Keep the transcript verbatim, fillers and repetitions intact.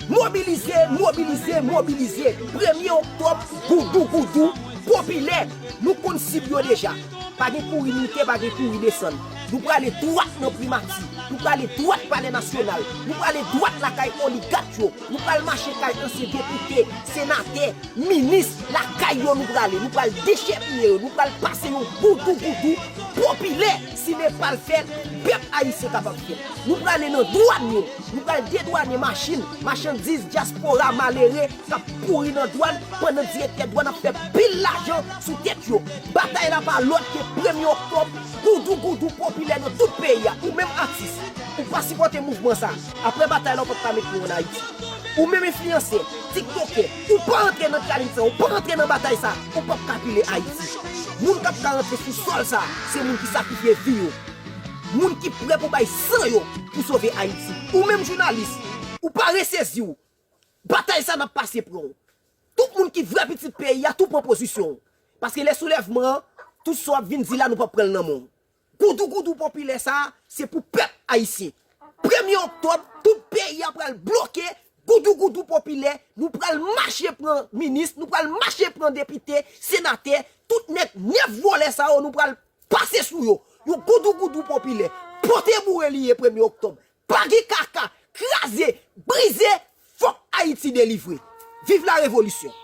Mobilize, mobilize, mobilize. Premye oktòb, goudou, goudou, popilè. Nou konn sib yo deja. Pa gen kouri monte, pa gen kouri desann. Nou prale dwat nan primati. Nou prale dwat palè nasyonal. Nou prale dwat lakay oligak yo. Nou pral mache kay ansyen depite, senatè, minis, lakay yo nou prale. Nou pral dechèpiye yo. Nou pral pase yon goudou, goudou, popilè. Si Nepal fè l, pèp ayisyen kapab fè l. Nou prale nan dwàn yo. Nou pral dedwane machin, machandiz, dyaspora malere k ap pouri nan dwàn pandan direktè dwàn ap fè pil lajan sou tèt yo. Batay la pa lòt ke premye oktòb, goudou goudou popilè nan tout peyi a. Ou menm atis, ou pa sipòte mouvman sa, apre batay la ou p ap ka met pye w ann Ayiti. Ou menm enfliyansè, tiktokè, ou pa antre nan challenge sa, ou pa antre nan batay sa, ou p ap ka pile Ayiti. Moun k ap ka rantre sou sòl sa, se moun ki sakrifye vi yo. Moun ki prè pou bay san yo pou sove Ayiti. Ou menm jounalis, ou pa resezi w. Batay sa n ap pase pran w. Tout moun ki vrè pitit peyi a, tou pran pozisyon w. Paske lè soulèvman an, tout sa w ap vin di la, nou p ap pran l nan men w. Goudou goudou popilè sa, se pou pèp ayisyen. Premye oktòb, tout peyi a pral bloke, goudou goudou popilè, nou pral mache pran minis, nou pral mache pran depite, senatè, tout nèg nèf vòlè sa yo, nou pral pase sou yo. Yon goudou goudou popilè. Pote boure li ye premye oktòb. Pa gen kaka, kraze, brize, fòk Ayiti delivre. Viv la revolisyon.